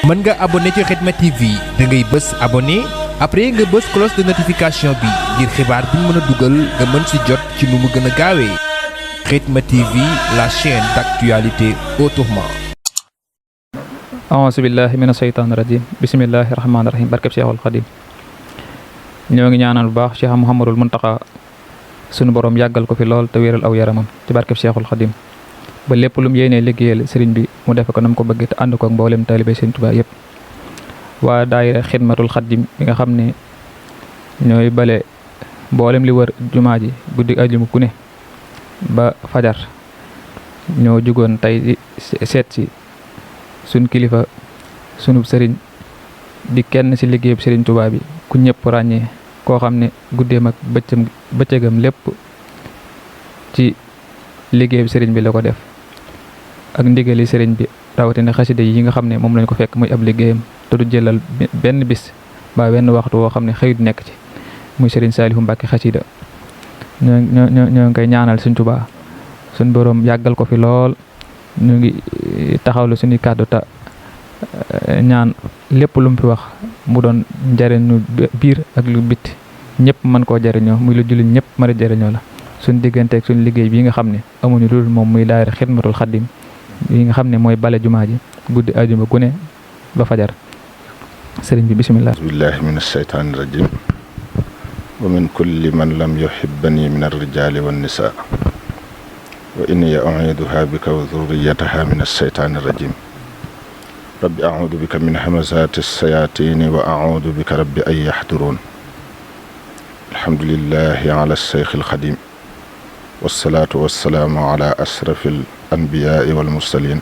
mën nga abonné ci Khidma TV da ngay bës abonné après nga bës cloche de notification bi ngir xibaar bu ñu mën a dugal nga mën si jot ci nu mu gën a gaawee Khidma TV, la chaîne d'actualité autrement. a'uuzu billahi mina shaytaani rajim bismillahi rahmaani rahim barkeb Cheikhul Khadim ñoo ngi ñaanal bu baax Cheikh Mouhamadul Mountakha sunu borom yàggal ko fi lool te wéeral aw yaramam ci barkeb Cheikhul Khadim ba lépp lu mu yéenee liggéeyal sëriñ bi mu defe ko nam ko bëgg te ànd ko ak mboolem taalibe Sëriñ Tuubaa yëpp. waa daayira Xidmatul Xadim bi nga xam ne ñooy bale mboolem li wër jumaa ji guddi ajuma ku ne ba fajar ñoo jugoon tey seet si suñ kilifa sunub sëriñ di kenn ci liggéeyub Sëriñ Tuubaa bi ku ñëpp ràññee koo xam ne guddeem ak bëccëgam lépp ci liggéeyub sëriñ bi la ko def ak ndigali sëriñ bi rawatina xasida yi nga xam ne moom lañ ko fekk muy ab liggéeyam te du jëlal benn bis ba benn waxtu woo xam ne xëyut nekk ci muy Sëriñ Saalihu Mbàkke xasida ñoo ngi koy ñaanal Sëriñ Tuubaa suñ boroom yàggal ko fi lool ñu ngi taxawlu suñuy kàddu ta ñaan lépp lu mu fi wax mu doon njariñu biir ak lu bitti ñëpp mën koo jariñoo muy lu jullit ñëpp mën a jariñoo la suñ digganteeg suñ liggéey bii nga xam ne amuñu dul moom muy daayira Xidmatul Xadim yi nga xam ne mooy bale jumaa ji guddi ajuma gune ba fajar sëriñ bi bismillah billahi min ashaytaani rajim wa min kulli man lam yuhibbani min arrijali wannisa wa inni u'iiduha bika wa dhurriyataha min ashaytaani rajim rabbi a'uudu bika min hamazati sayatini wa a'uudu bika rabbi an yahdurun alhamdulillahi ala shaykh alxadim wassalaatu wassalaamu ala ashrafil anbiyaai wal mursalin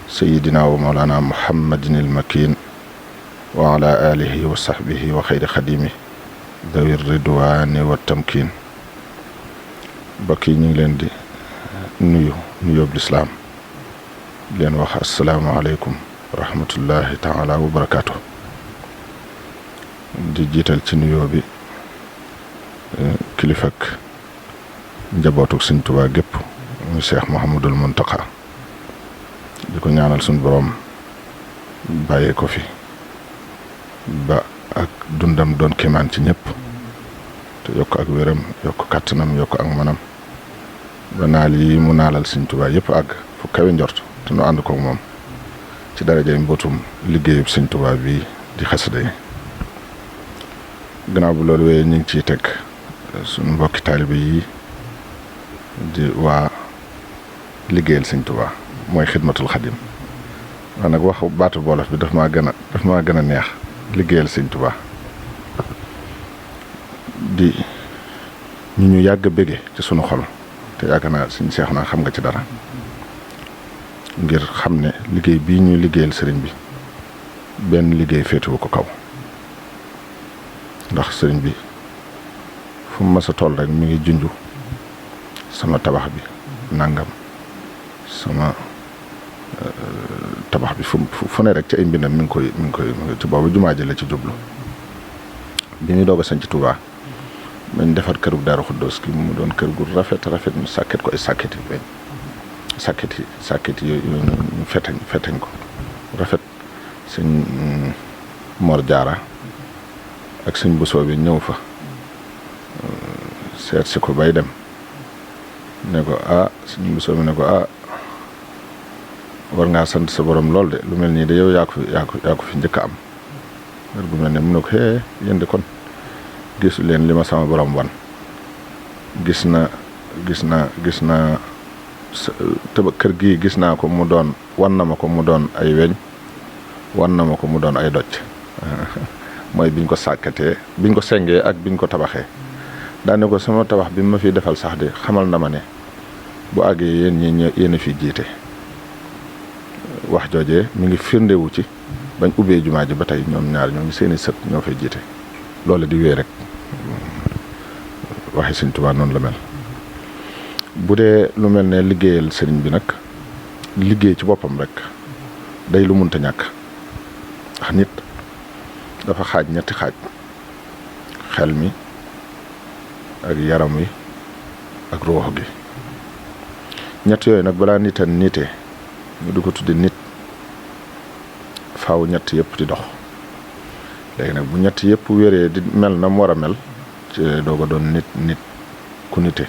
sayidina wa mawlana muhammadin il makin wa ala alihi wa sahbihi wa xayri xadimi dawi ridwani wa tamkin mbokk yi ñu ngi leen di nuyoob lislaam leen wax assalaamu aleykum wa rahmatullahi taala wa barakaatu di jiital ci nuyoo bi kilifak njabootuk Sëriñ Tuubaa gépp muy Cheikh Mouhamadul Mountakha di ko ñaanal suñu borom bàyyee ko fi ba ak dundam doon kéemaan ci ñëpp te yokk ak wéram yokk kàttanam yokk ak manam ba naal yi mu naalal Sëriñ Tuubaa yëpp àgg fu kawe njort te nu ànd koog moom ci darajay mbootum liggéeyub Sëriñ Tuubaa bii di xasida yi gannaaw bu loolu wéyee ñu ngi ciy teg suñu mbokki taalibe yi di waa liggéeyal Sëriñ Tuubaa mooy Xidmatul Xadim waaye nag wax baatu boolof bi daf maa gën a neex liggéeyal Sëriñ Tuubaa di ñu yàgg a bége ci sunu xol te yàgg naa suñu seex naa xam nga ci dara ngir xam ne liggéey bii ñuy liggéeyal sëriñ bi benn liggéey féetewu ko kaw ndax sëriñ bi fu mu mës a toll rek mi ngi junju sama tabax bi nangam sama tabax bi fu ne rek ci ay mbindam mi ngi koy ci boobu jumaa ji la ci jublu bi ñu doog a sañ ci Tuubaa mañ defar kërug Daaru Xuddoos ki mu doon kër gu rafet ñu sàkket ko ay sàkketi weñ sàkket yooyu ñu feteñ ko rafet sëñ Mor Jaara ak sëñ Bousso bi ñëw fa seet si ko bay dem ne ko sëñ Bousso bi ne ko war ngaa sant sa borom lool de lu mel nii de yow yaa ko fi njëkk a am wér gu mel ne mu ne ko yéen de kon gisu leen li ma sama borom wan gis na tëba kër gi gis naa ko mu doon wan na ma ko mu doon ay weñ wan na ma ko mu doon ay doj mooy biñ ko sàkkatee biñ ko sengee ak biñ ko tabaxee daane ko sama tabax bi ma fi defal sax de xamal na ma ne bu àggee yéen a fi jiite wax joojee mi ngi firndewu ci bañ ubbee jumaa ji ba tey ñoom ñaar ñoo ngi seeni sët ñoo fay jiite loolu di wéy rek waxi Sëriñ Tuubaa noonu la mel bu dee lu mel ne liggéeyal sëriñ bi nag liggéey ci boppam rek day lu munta ñàkk ndax nit dafa xaaj ñetti xaaj xel mi ak yaram wi ak ruux gi ñett yooyu nag balaa nit a nitee ñu di ko tudde nit faaw ñett yëpp di dox léegi nag bu ñett yëpp wéree di mel na mu war a mel ci doog a doon nit ku nite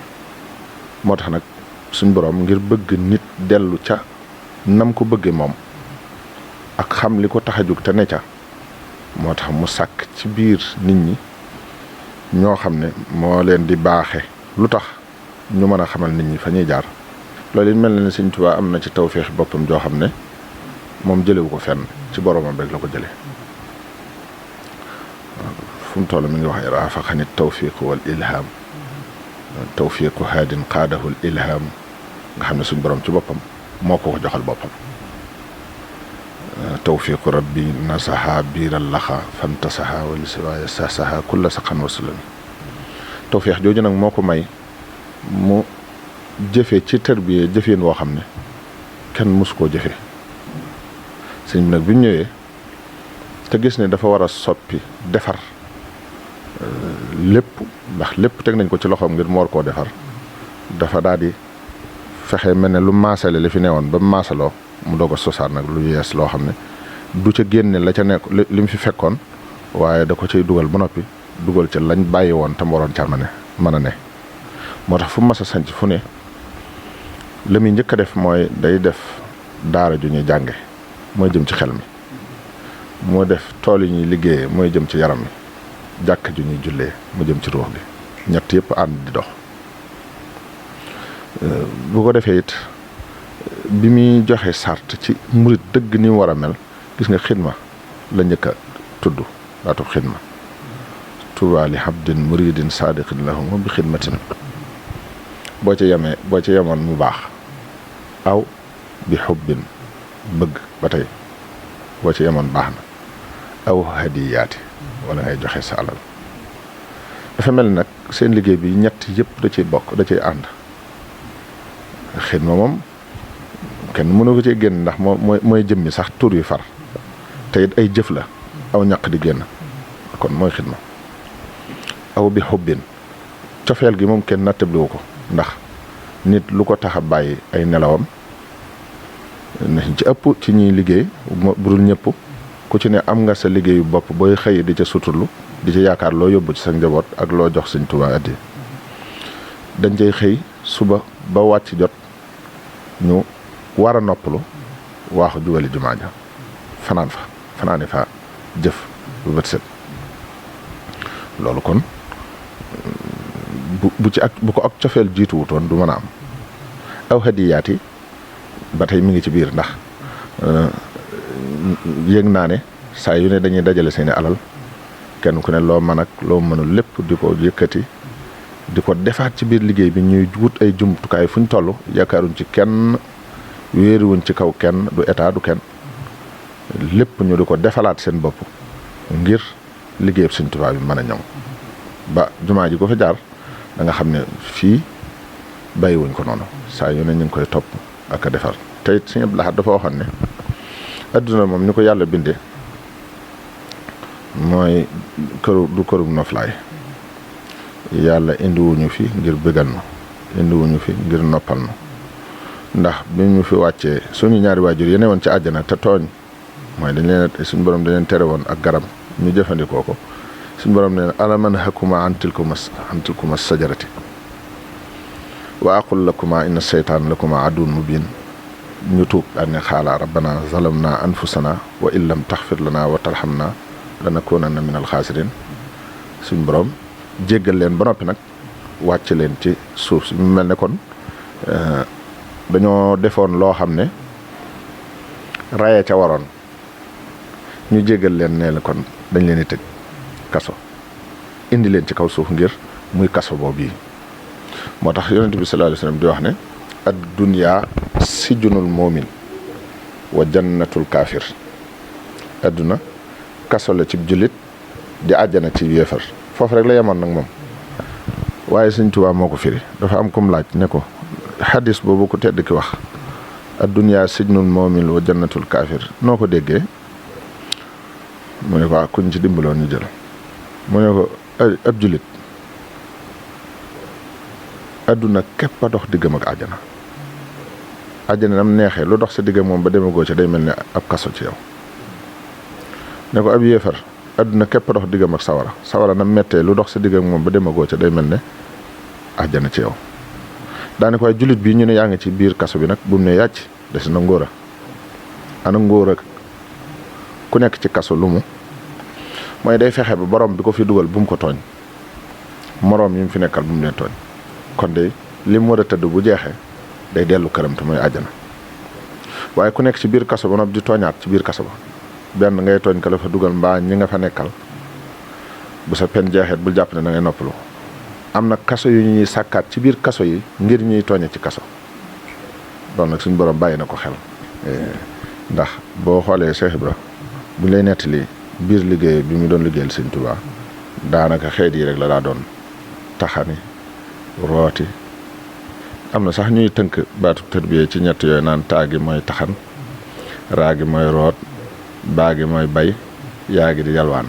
moo tax nag suñ borom ngir bëgg nit dellu ca nam ko bëgge moom ak xam li ko tax a jóg te ne ca moo tax mu sàkk ci biir nit ñi ñoo xam ne moo leen di baaxe lu tax ñu mën a xamal nit ñi fa ñuy jaar loolu it mel na ne Sëñ Tuubaa am na ci tawféex boppam joo xam ne moom jëlewu ko fenn ci boromam rek la ko jële fu mu toll mi ngi wax raafaxani tawfiq wal ilham tawfiqu haadin qaadahu l ilham nga xam ne suñ borom ci boppam moo ko joxal boppam tawfiqu rabbi nasaha biiral laxa fantasaha wali siwaaya sasaha kulla saqan wasulami tawfiq jooju nag moo ko may mu jëfe ci tërbiye jëfeen woo xam ne kenn mësu koo jëfe sëñ bi nag bi mu ñëwee te gis ne dafa war a soppi defar lépp ndax lépp teg nañ ko ci loxoom ngir mu war koo defar dafa daal di fexe mel ne lu maasale li fi newoon ba maasaloo mu doog a sosaat nag lu yees loo xam ne du ca génne la ca nekk li mu fi fekkoon waaye da ko cay dugal ba noppi dugal ca lañ bàyyi woon tam waroon ca mën a ne moo tax fu mas a sanc fu ne li muy njëkk a def mooy day def daara ju ñuy jànge mooy jëm ci xel mi moo def tool yi ñuy liggéeyee mooy jëm ci yaram mi jàkk ju ñuy jullee mu jëm ci ruux gi ñett yëpp ànd di dox bu ko defee it bi muy joxe sart ci murit dëgg ni mu war a mel gis nga xidma la njëkk a tudd baatub xidma tuubaa li habdin muridin saadiqin lahum bi xidmatin boo ca yemoon mu baax aw bi xubbin bëgg ba tey boo ca yemoon baax na aw hadiyaati wala ngay joxe sa alal dafa mel nag seen liggéey bi ñett yëpp da ciy bokk da ciy ànd xidma moom kenn mënu ko ci génn ndax mooy jëmmi sax tur yu far te it ay jëf la aw ñaq di génn kon mooy xidma aw bi xubbin cofeel gi moom kenn nattabliwu ko ndax nit lu ko tax a bàyyi ay nelawam ci ëpp ci ñuy liggéey budul ñëpp ku ci ne am nga sa liggéeyu bopp booy xëy di ca suturlu di ca yaakaar loo yóbbu ci sa njaboot ak loo jox Sëñ Tuubaa addi dañ cay xëy suba ba wàcc jot ñu war a noppalu waaxu jubali jumaa ja fanaani fa jëf bu bët set loolu kon bu ko ak cofeel jiitu wutoon du mën a am aw hadiyaat yi ba tey mi ngi ci biir ndax yëg naa ne saa yu ne dañuy dajale seeni alal kenn ku ne loo mën ak loo mënul lépp di ko yëkkati di ko defaat ci biir liggéey bi ñuy wut ay jumtukaay fu ñu toll yaakaaruñ ci kenn wéeruwuñ ci kaw kenn du état du kenn lépp ñu di ko defalaat seen bopp ngir liggéeyab Sëñ Tuubaa bi mën a ñoŋ ba jumaa ji ko fa jaar da nga xam ne fii bàyyiwuñ ko noonu saa yu ne ñu ngi koy topp ak a defar te it Sëñ Abdul Ahad dafa waxoon ne adduna moom ni ko yàlla bindee mooy du kërug noflaay yàlla indiwuñu fi ngir bëggal nu indiwuñu fi ngir noppal nu ndax bi ñu fi wàccee suñu ñaari waajur yi ne woon ci àjjana te tooñ mooy dañ leen suñu borom dañ leen tere woon ak garab ñu jëfandikoo ko suñu borom ne alaman hakuma an tilkuma sajarati wa aqul lakuma inna seytaan lakuma aduun mubin ñu tuub daal ne xaala rabbana zalamna anfusana wa in lam taxfir lana wa tarhamna lanakunanna min alxaasirin suñ borom jéggal leen ba noppi nag wàcc leen ci suuf si mu mel ne kon dañoo defoon loo xam ne raya ca waroon ñu jéggal leen ne la kon dañ leen di tëj kaso indi leen ci kaw suuf ngir muy kaso boobu yi moo tax yonent bi sallallahu alayhi wasallam di wax ne ad dunya sijnul muumin wa jannatul kaafir adduna kaso la ci jullit di àjjana ci yéefar foofu rek la yemoon nag moom waaye Sëñ Tuubaa moo ko firi dafa am kum laaj ne ko xadis boobu ko tedd ki wax ad-dunya sijnul mu'min wa jannatul kaafir noo ko déggee mu ne ko kuñ ci dimbaloon ñu jël mu ne ko ab jullit adduna képp a dox diggam ak àjjana àjjana nam neexee lu dox sa diggam moom ba demagoo ca day mel ne ab kaso ci yow ne ko ab yéefar adduna képp dox diggam ak sawara na mettee lu dox sa digg ak moom ba demagoo ca day mel ne àjjana ci yow. daane ko waaye jullit bi ñu ne yaa ngi ci biir kaso bi nag bu mu ne yàcc des na ngóora ana ngóora ku nekk ci kaso lu mu mooy day fexe ba borom bi ko fi dugal bu mu ko tooñ moroom yi mu fi nekkal bu mu leen tooñ kon de li mu war a tëdd bu jeexee day dellu këram te mooy àjjana. waaye ku nekk ci biir kaso ba noppi di tooñaat ci biir kaso ba benn ngay tooñ ka la fa dugal mbaa ñi nga fa nekkal bu sa pen jeexeet bul jàpp ne da ngay noppalu. am na kaso yu ñuy sàkkaat ci biir kaso yi ngir ñuy tooñe ci kaso loolu nag suñu borom bàyyi na ko xel ndax boo xoolee Cheikh Ibra bu lay nettali biir liggéey bi mu doon liggéeyal Sëñ Tuubaa daanaka xeet yi rek la daa doon taxani rooti am na sax ñuy tënk baatu tërbiye ci ñett yooyu naan taa gi mooy taxan raa gi mooy root baa gi mooy bay yaa gi di yalwaan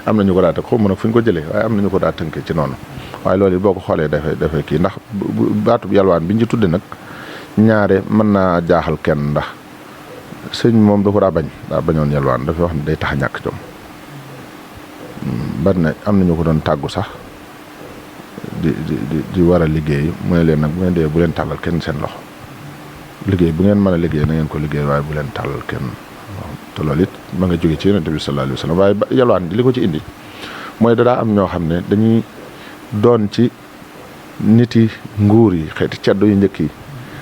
am na ñu ko daa tënk xaw ma nag fu ñu ko jëlee waaye am na ñu ko daa tënk ci noonu waaye loolu it boo ko xoolee dafay kii ndax baatu yalwaan bi ñu ci tudde nag ñaare mën naa jaaxal kenn ndax sëñ moom da ko daa bañoon yalwaan dafa wax ne day tax a ñàkk jom bari na am na ñu ko doon tàggu sax di war a liggéey mu ne leen nag bu ngeen dee bu leen tàllal kenn seen loxo liggéey bu ngeen mën a liggéey na ngeen ko liggéey waaye bu leen tàllal kenn te loolu it ma nga jóge ci yonent bi sallallahu alayhi wa sallam waaye yalwaan di li ko ci indi mooy dadaa am ñoo xam ne dañuy doon ci nit yi nguur yi xeeti ceddo yu njëkk yi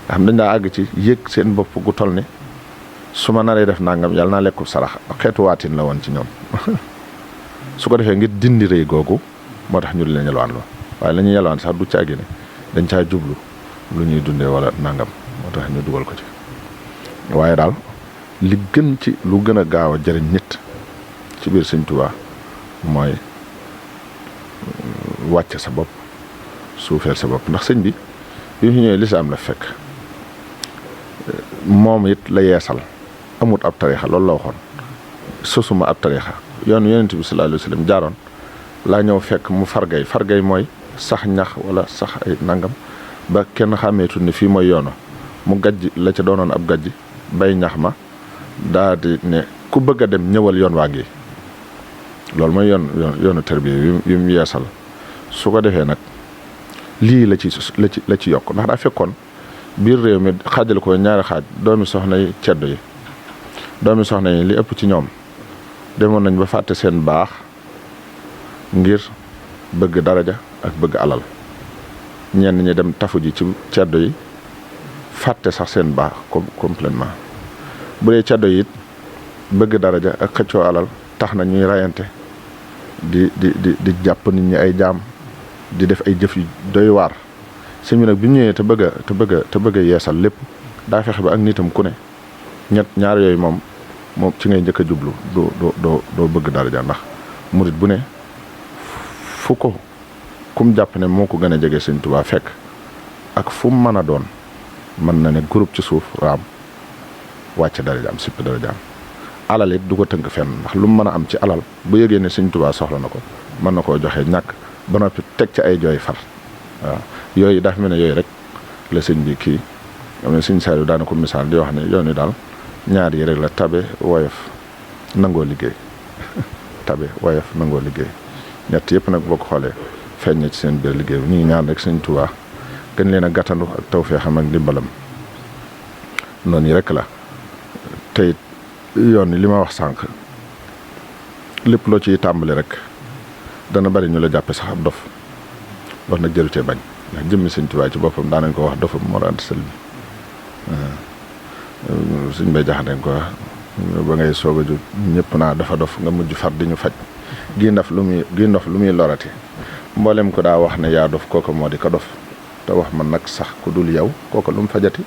nga xam dañ daa àgg ci yëg seen bopp gu toll ne su ma naree def nangam yàlla naa lekku sarax xeetu waatin la woon ci ñoom su ko defee ngir dindi rëy googu moo tax ñu di leen yalwaan loo waaye la ñuy yalwaan sax du caagi ne dañ caa jublu lu ñuy dundee wala nangam moo tax ñu dugal ko ci waaye daal li gën ci lu gën a gaaw a jëriñ nit ci biir Sëñ Tuubaa mooy wàcce sa bopp suufeel sa bopp ndax sëñ bi bi mu ñëwee lislaam la fekk moom it la yeesal amut ab tariixa loolu la waxoon sosuma ab tariixa yoonu yonent bi sallallahu alayhi wa sallam jaaroon laa ñëw fekk mu fargay mooy sax ñax wala sax ay nangam ba kenn xàmmeetul ne fii mooy yoonu mu gajj la ca doonoon ab gajj bay ñax ma daa di ne ku bëgg a dem ñëwal yoon waa ngi loolu mooy yoonu tarbiya yu mu yeesal su ko defee nag lii la ci yokk ndax daa fekkoon biir réew mi xaajal ko ñaari xaaj doomi soxna yi ceddo yi doomi soxna yi li ëpp ci ñoom demoon nañ ba fàtte seen baax ngir bëgg daraja ak bëgg alal ñenn ñi dem tafu ji ci ceddo yi fàtte sax seen baax complètement bu dee ceddo yi it bëgg daraja ak xëccoo alal tax na ñuy rayante di jàpp nit ñi ay jaam di def ay jëf yu doy waar sëñ bi nag bi ñëwee te bëgg a yeesal lépp daa fexe ba ak nitam ku ne ñaar yooyu moom ci ngay njëkk a jublu doo bëgg daraja ndax murit bu ne fu ko kum jàpp ne moo ko gën a jege Sëñ Tuubaa fekk ak fu mu mën a doon mën na ne groupe ci suuf raam wàcce darajaam sippi darajaam alal it du ko tënk fenn ndax lu mu mën a am ci alal bu yëgee ne Sëñ Tuubaa soxla na ko mën na koo joxe ñàkk ba noppi teg ci ay jooy far waaw yooyu dafa mel ne yooyu rek la sëñ bi kii am na Sëñ Saaliw daana ko misaal di wax ne yoon wi daal ñaar yi rek la tabe woyof nangoo liggéey tabe woyof nangoo liggéey ñett yëpp nag boo ko xoolee feeñ na ci seen biir liggéey bi ñu ngi ñaan rek Sëñ Tuubaa gën leen a gàttandu ak tawfeexam ak ndimbalam noonu yi rek la tey yoon li ma wax sànq lépp loo ciy tàmbali rek dana bari ñu la jàppe sax ab dof wax nag jërutee bañ ndax jëmmi Sëñ Tuubaa ci boppam daanañ ko wax dofam moo daan sël bi suñ bay jaxandañ ko wax ba ngay soog a jóg ñëpp naa dafa dof nga mujj far di ñu faj gi ndof lu muy lorati mboolem ko daa wax ne yaa dof kooka moo di ko dof te wax man nag sax ku dul yow kooka lu mu fajati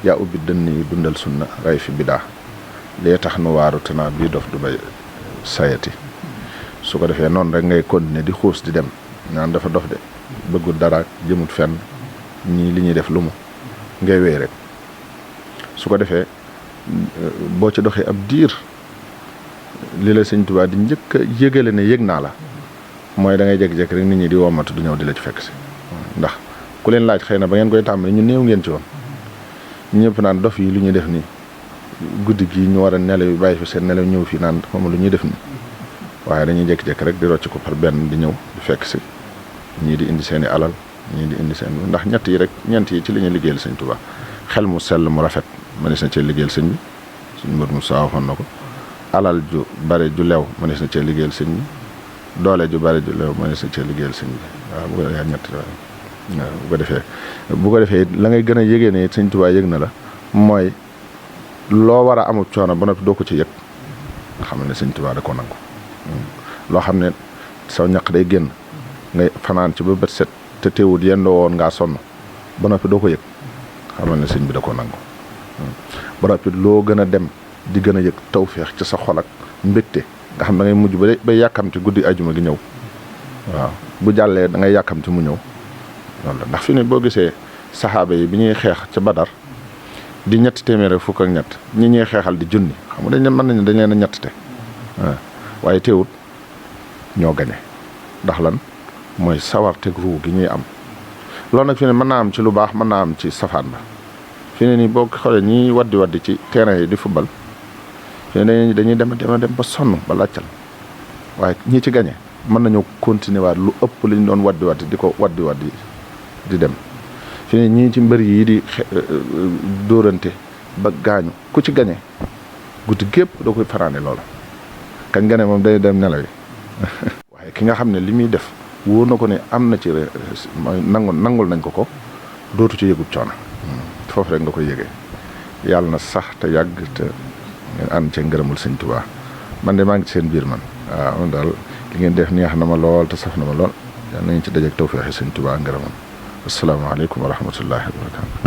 yaa ubbi dënn yi dundal sunna ray fi bidaa lee tax nu waaru te naa bii dof du bay sayati su ko defee noonu rek ngay continuer di xuus di dem naan dafa dof de bëggul dara jëmut fenn ñii li ñuy def lu mu ngay wéy rek su ko defee boo ci doxee ab diir li la Sëñ Tuubaa di njëkk a yëgale ne yëg naa la mooy da ngay jékki-jékki rek nit ñi di womatu du ñëw di la ci fekk si ndax ku leen laaj xëy na ba ngeen koy tàmbali ñu néew ngeen ci woon ñëpp naan dof yi lu ñuy def nii guddi gi ñu war a nelaw yi bàyyi fi seen nelaw ñëw fii naan xamu lu ñuy def ni waaye dañuy jékki-jékki rek di rocc ko par benn di ñëw di fekk si ñii di indi seen i alal ñii di indi seen ndax ñett yi rek ñeent yi ci li ñuy liggéeyal sëñ Tuubaa xel mu sell mu rafet mënees na cee liggéeyal sëñ bi suñ mbër mu saaxoon na ko alal ju bare ju lew mënees na cee liggéeyal sëñ bi doole ju bare ju lew mënees na cee liggéeyal sëñ bi waaw bu ko defee ñett waaw bu ko defee la ngay gën a yëgee ne sëñ Tuubaa yëg na la mooy loo war a amul coono ba noppi doo ko ci yëg nga xam ne sëñ Tuubaa da ko nangu loo xam ne saw ñaq day génn ngay fanaan ci ba bët set te teewut yendoo woon ngaa sonn ba noppi doo ko yëg xamal ne sëñ bi da ko nangu ba noppi loo gën a dem di gën a yëg tawféex ci sa xol ak mbégte nga xam da ngay mujj ba yàkkamti guddi ajuma gi ñëw waaw bu jàllee da ngay yàkkamti mu ñëw loolu la ndax fi ne boo gisee saxaaba yi bi ñuy xeex ca Badar di ñetti téeméer fukk ak ñett ñi ñuy xeexal di junni xam nga dañ mën nañu dañ leen a ñettite waaye teewut ñoo gañe ndax lan mooy sawarteg ruu gi ñuy am loolu nag fi ne mën naa am ci lu baax mën naa am ci safaan ba fi ne nii boo xoolee ñiy waddi ci terrain yi di football fi ne dañuy dem ba sonn ba làccal waaye ñi ci gañe mën nañoo continuer waat lu ëpp li ñu doon waddi di ko waddi di dem fi ne ñii ci mbër yi di dóorante ba gaañu ku ci gañe guddi gépp doo koy fanaane loola kañ gañe moom day dem nelaw yi waaye ki nga xam ne li muy def wóor na ko ne am na ci mooy nangul nañ ko dootu ci yëgub coono foofu rek nga koy yëgee yàlla na sax te yàgg te ngeen ànd cee ngërëmul sëñ Tuubaa man de maa ngi ci seen biir man waaw man daal li ngeen def neex na ma lool te saf na ma lool yàlla nañu ci dajeek tawfeexi sëñ Tuubaa ngërëmam asalaamaaleykum wa rahmatullahi wa barakatu